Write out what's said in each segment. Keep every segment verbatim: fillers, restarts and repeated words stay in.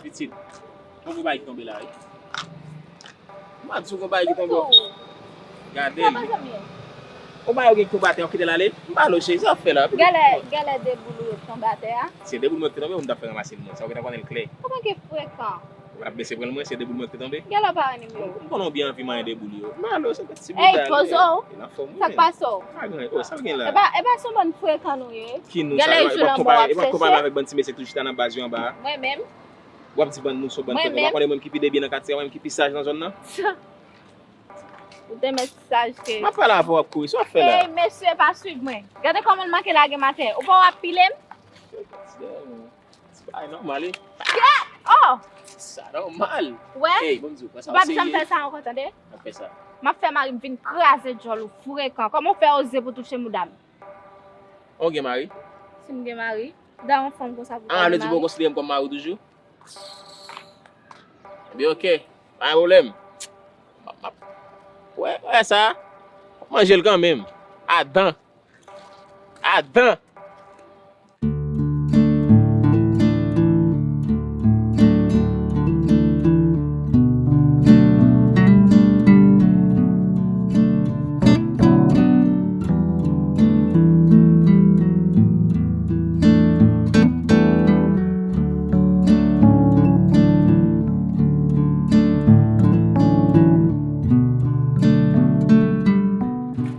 Pitit, gon bagay ki tonbe la, wi. M ap di w gon bagay ki tonbe. Gade l. Gon bagay ou gen ki tonbe atè, w kite l ale? M pa lo, cheri, sa w ap fè la? Gèlè, gèlè deboul ou yo ki tonbe atè a. Se deboul mwen ki te tonbe, ou m t ap fè ranmase l mwen. Sa w gentan konnen l klè. Kòman ki frekan? Ou ap bese pran l mwen, se deboul mwen ki te tonbe? Gèlè w pa wè nimewo. M konnen w byen anvi manyen deboul yo. M pa lo, se ti bouda. Ey, poze w. Sa k pase w? Pa gen, oh, sa w gen la? E pa, e pa se yon bann frekan nou ye. Ki nou sa? Gèlè e pa konpare, e pa konpare avèk bann ti mesye ki toujou chita nan baz yo anba a. Mwen menm. W ap di bann nou se yon bann frekan. Ou pa konnen mwen menm ki pi debyen nan katye a, mwen menm ki pi saj nan zòn nan? Ou te mèt saj ke. M ap pale avè w, w ap kouri. Sa w ap fè la? Ey, mesye, pa swiv mwen. Gade kòman l manke lage m atè. Ou pa wè w ap pile m? Se pa nòmal, wi. Oh! Sa nòmal. Wè? Ey, ban m di w, pran sa o serye. Ou pa bezwen fè sa ankò, tande? M ap fè sa. M ap fè mari m vin kraze djòl ou frekan. Kòman w fè oze pou touche mouda m? Ou gen mari? Si m gen mari, dan yon fanm konsa pou pa gen mari. Ah, vle di w poko konsidere m kòm mari w toujou? Ebyen, oke. Pa gen pwoblèm. M ap, m ap. Wè, wè sa. M ap manje l kanmenm. Adan. Adan.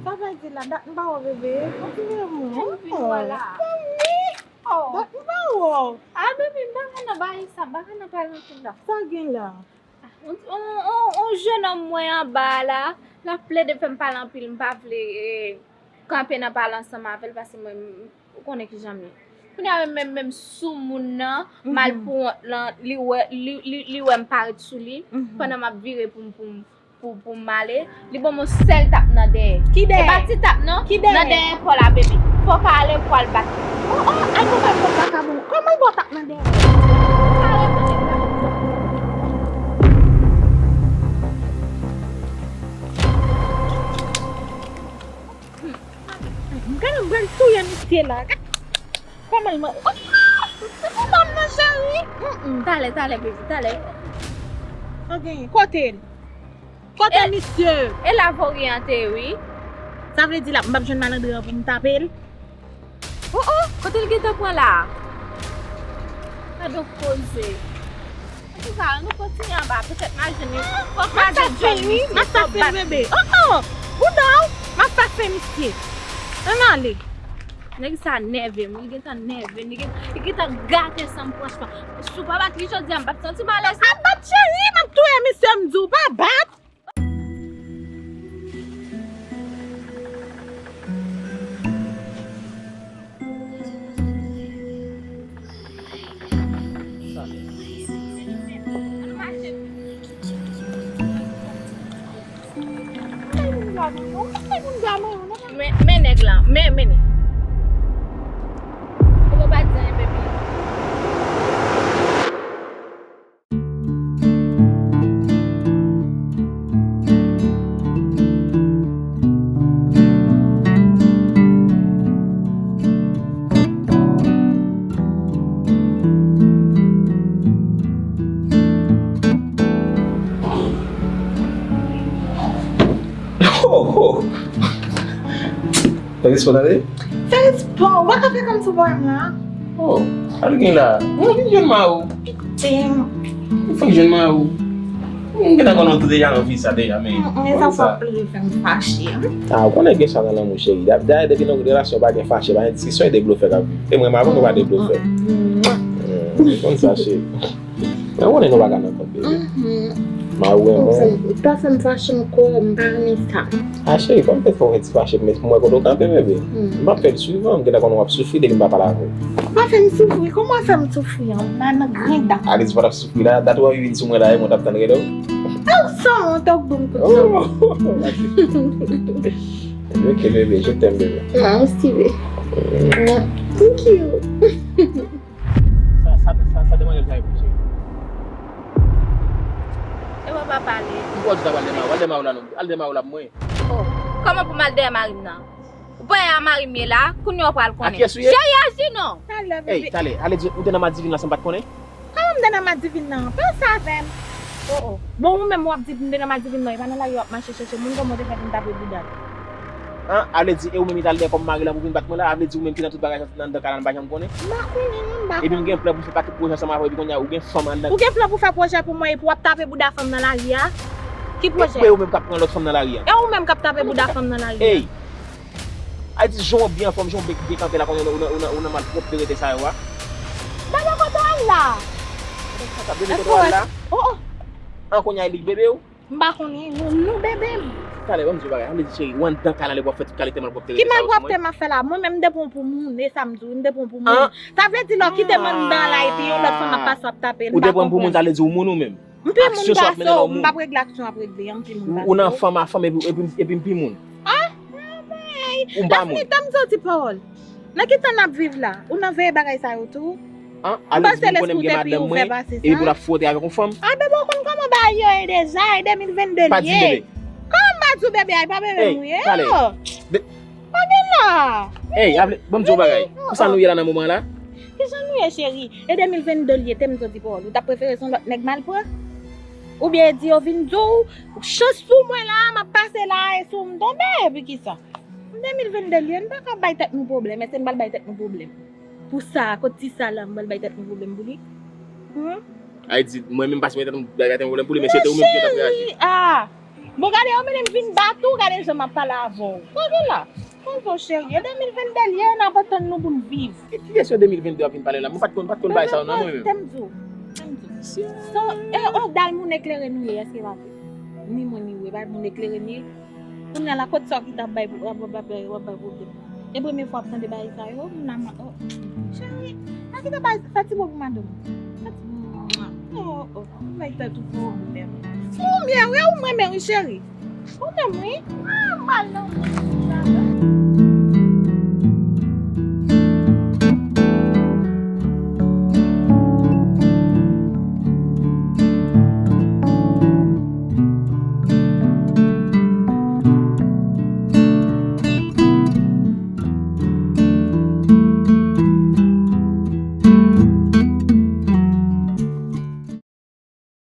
Sa bay di la, dat m pa wè bebe. Kontinye moun. Vin wè la. Oh. Dat m pa wè w. Ah, bebe, m pa ka nan bagay sa, m pa ka nan pale anpil la. Sa gen la? On, on, on, on jennonm mwen anba a la, l ap plede fè m pale anpil, m pa vle, eh, kanpe nan pale ansanm avè l, paske mwen, m, ou konnen kijan m ye. Kounye a menm, menm, menm soumoun nan, malpouwont lan, li wè, li, li, li wè m parèt sou li, pandan m ap vire pou m, pou m, pou, pou m ale, li ban m yon sèl tap nan dèyè. Ki dèyè? E pa ti tap non, nan dèyè kò la, bebe. Fò w ka ale pou w al bat li. Oh, oh, ay, mwen pa konn sa ka bon. Kòman l ba w tap nan dèyè? Gade, m pral touye misye la. Kòman l man-, oh, se pou ban m nan, cheri. Mm, mm. Talè, talè, baby, talè. Ok, kote l? Kote misye? E la voryen an te ye, wi. Sa vle di la, m p ap jwenn malandren an pou m tape l? Oh, oh, kote l gentan pran la? Gade yon koze. Antouka, ann nou kontinye anba, petèt m a jwenn li. Fòk m a jwenn misye, fòk m bat li. Oh, oh, bouda w, m ap pase misye. Ann ale. Nèg sa nève m, li gentan nève m, li gen-, li gentan gate san m franchman. Si w pa bat li jodi a, m p ap santi m alèz non. Pa bat cheri, m ap touye misye, m di w pa bat. Men, men nèg la, men, men li. Ou pa di anyen, baby. Ho, ho. Fè respè tande. Fè respè w. Ou pa ka fè kòmsi w pa wè m la. Oh, sa l gen la? Mwen vin jwenn mari w. Pite m. Mwen vin jwenn mari w. Mwen gentan konnen w te deja nan vi sa deja, men. Mm, men sa w ap plede fè m fache. Ah, ou konnen gen sa nan lanmou, cheri. Da-, dayè, depi nan relasyon, pa gen fache, pa gen diskisyon, e de blofè k ap viv. E mwen, m avè w, nou pa de blofè. Mm, ou konn sa, cheri. Men ou konnen nou pa ka nan kòd, bebe. Mari w renmen w. Ou pa fè m fache ankò, m pa renmen sa. Ah, cheri, fò m te fè w yon ti fache, men pou m wè kote w kanpe, bebe. M p ap fè l swivan, m gentan konnen w ap soufri depi m pa pale avè w. Ou pa fè m soufri, kòman w fè m soufri an? M nan grenn dan. Alèz, ou pa t ap soufri la, dat w ap vin sou mwen la, e mwen t ap tann rele w. Ou sanwont, ou bon kout sanwont. Ok, bebe, je t'aime, bebe. Mwen osi, bebe. Thank you. Sa, sa, sa, sa demwazèl sa ye pou cheri. E wè pa pale. M kwè w di ta pral dèyè mari w. Al dèyè mari w la non. Al dèyè mari w la pou mwen. Oh, kòman pou m al dèyè mari m nan? Ou pa wè a mari m ye la, kounye a w pral konnen. A kiyès ou ye? Cheri, aji non. Ey, talè, ale di, ou te nan madivin la san m pa t konnen? Kòman M te nan madivin nan, panse avè m. Oh, oh. Bon, ou menm w ap di m te nan madivin nan, e pa nan lari w ap mache chèche moun, kòman w te fè vin tape bouda l? An, a vle di, e ou menm ki t al dèyè kòm mari la pou vin bat mwen la, a vle di ou menm ki nan tout bagay sa, nan anndan kay la, m pa janm konnen? M pa konnen, non, m pa konnen. Epi m gen plan pou fè pakèt pwojè ansanm avè w, epi kounye a ou gen fanm anndan. Ou gen plan pou fè pwojè pou mwen, epi w ap tape bouda fanm nan lari a? Ki pwojè? Epi ou menm k ap pran lòt fanm nan lari a? E ou menm k ap tape bouda fanm nan lari a? Ey! Ay di jan w byen anfòm, jan w byen kanpe la, konnen ou nan, ou nan, ou nan malpwòpte rete sa yo a. Bebe, kote w al la? Sa, bebe, kote w al la? Oh, oh. An, kounye a e li k bebe w? M pa konnen, nou, nou bebe m. Talè, ban m di w bagay, sa vle di, cheri, ou anndan kay la, lè w ap fè tout kalite malpwòpte rete sa yo sou mwen? Ki malpwòpte m ap fè la? Mwen menm, m te pran w pou moun, e sa m di w, m te pran w pou moun. Sa vle di, lè w kite m anndan la, epi yon lòt fanm ap pase w ap tape l, m pa konprann. Ou te pran m pou moun, sa vle di ou moun ou menm? M pi moun pase w, m p ap regle aksyon w ap regle a, m pi moun pase w. Ou nan fanm a fanm epi, epi, epi m pi moun. Ah, mèy. Ou m pa moun. Daphne, tann m di w ti pawòl. Nan ki tan n ap viv la? Ou nan veye bagay sa yo tou? An, alèz vin konnen m gen madanm mwen, epi pou l ap fwote avèk yon fanm. Ah, bebe, ou konn kòman bagay yo ye deja, e de mil venn de l ye. Pa di m bebe. Kòman m pa di w bebe a, e pa bebe m ou ye? Ey, talè. Oh. Pa gen la. Ey, a vle, ban m di w bagay. Konsa nou ye la nan moman la? Kijan nou ye, cheri? E de mil venn de l ye, te m di w ti pawòl. Ou t ap prefere se yon lòt nèg m al pran? Oubyen e di yo vin di w, chans pou mwen la, m ap pase la, e sou m tonbe, epi kisa? De mil venn de l ye, n pa ka bay tèt nou pwoblèm, èske n pral bay tèt nou pwoblèm? Pou sa, kot ti sa la, m pral bay tèt nou pwoblèm pou li? Hmm? Ay di, mwen menm pa sipoze bay tèt mwen pwoblèm pou li, men se te ou menm ki t ap reyaji. Cheri, ah! Bon, gade, yo mennen m vin bat ou, gade jan m ap pale avè w. Gade la. Konzo cheri, e de mil venn de l ye, n ap atann nou pou n viv. Ki, kiyès yo de mil venn de ap vin pale la? Mwen pa t konn, pa t konn bagay sa yo non, mwen menm. Tèm di w. Tèm di w. So, e, on dal moun eklere nou ye, èske pa vre? Ni mwen ni ou, e pa moun eklere nou ye. Kounye a la, kot sa w ki t ap bay, w ap, w ap, w ap, w ap bay pwoblèm? E premye fwa w ap tande bagay sa yo, moun nan, oh, cheri, pa kite bay, fè ti bo pou madanm. Fè ti bo. Oh, oh, bay tèt ou pwoblèm. Ou byen, wi, ou renmen, wi, cheri. Ou menm, wi. Ah, mal nan.